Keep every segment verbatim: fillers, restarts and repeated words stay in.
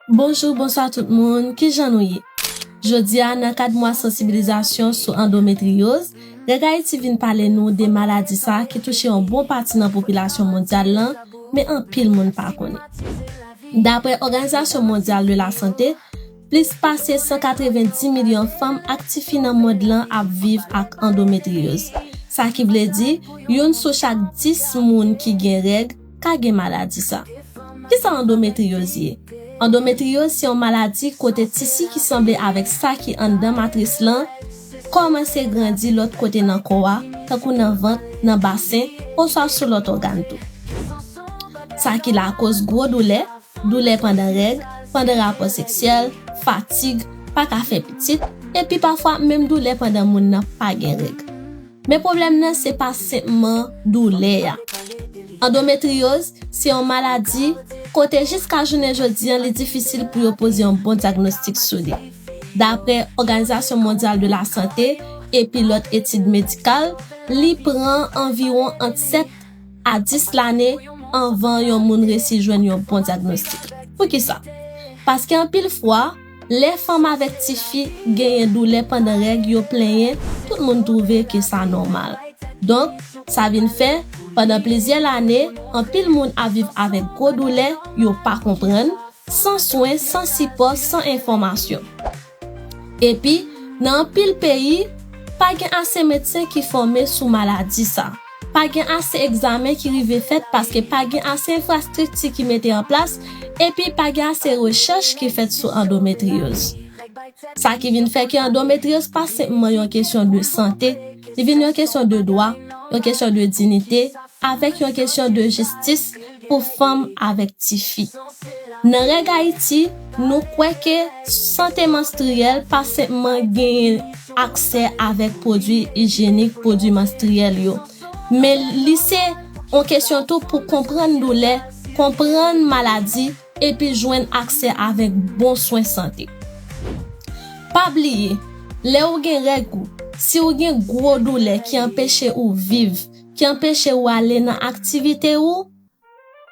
Bonjou, bonswa tout moun, kijan nou ye? Jodi a, nan kad mwa sansibilizasyon sou andometriyoz, Règ Ayiti vin pale nou de maladi sa ki touche yon bon pati nan popilasyon mondyal lan, men anpil moun pa konnen. Daprè Òganizasyon Mondyal de la Sante, plis pase san katrevenndis milyon fanm ak tifi nan mond lan ap viv ak andometriyoz. Sa ki vle di, youn sou chak dis moun ki gen règ ka gen maladi sa. Kisa andometriyoz ye? Andometriyoz se yon maladi kote tisi ki sanble avèk sa ki anndan matris lan kòmanse grandi lòt kote nan kò a, tankou nan vant, nan basen, oswa sou lòt ògàn tou. Sa ki lakoz gwo doulè, doulè pandan règ, pandan rapò seksyèl, fatig, pa ka fè pitit, epi pafwa menm doulè pandan moun nan pa gen règ. Men pwoblèm nan se pa senpman doulè a. Andometriyoz se yon maladi kote jiska jounen jodi an li difisil pou yo poze yon bon dyagnostik sou li. Daprè Òganizasyon Mondyal de la Sante epi lòt etid medikal, li pran anviwon ant sèt a dis lane anvan yon moun resi jwenn yon bon dyagnostik. Poukisa? Paske anpil fwa, lè fanm avèk tifi genyen doulè pandan règ, yo plenyen, tout moun twouve ke sa nòmal. Donk, sa vin fè, pandan plizyè lane, anpil moun ap viv avèk gwo doulè, yo pa konprann, san swen, san sipò, san enfòmasyon. Epi, nan anpil peyi, pa gen ase medsen ki fòme sou maladi sa. Pa gen ase egzamen ki rive fèt paske pa gen ase enfrastrikti ki mete an plas, epi pa gen ase rechèch ki fèt sou andometriyoz. Sa ki vin fè ke andometriyoz pa senpman yon kesyon de sante, li vin yon kesyon de dwa, yon kesyon de dinite, avèk yon kesyon de jistis pou fanm avèk tifi. Nan Règ Ayiti, nou kwè ke sante manstriyèl pa senpman genyen aksè avèk pwodui ijyenik, pwodui manstriyèl yo, men li se yon kesyon tou pou konprann doulè, konprann maladi, epi jwenn aksè avèk bon swen sante. Pa bliye, lè ou gen règ ou, si ou gen gwo doulè ki anpeche ou viv, ki anpeche ou ale nan aktivite ou,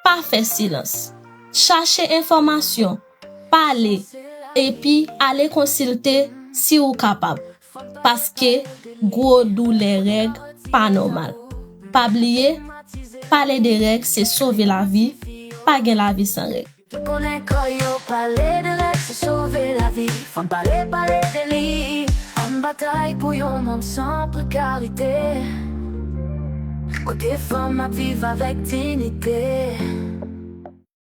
pa fè silans. Chache enfòmasyon, pale, epi ale konsilte si ou kapab. Paske gwo doulè règ pa nòmal. Pa bliye, pale de règ se sove lavi, pa gen lavi san règ. Tout konnen kò yo pale de règ se sove lavi. Fanm pale, pale de li. Ann batay pou yon mond san prekarite. Kote fanm ap viv avèk dinite.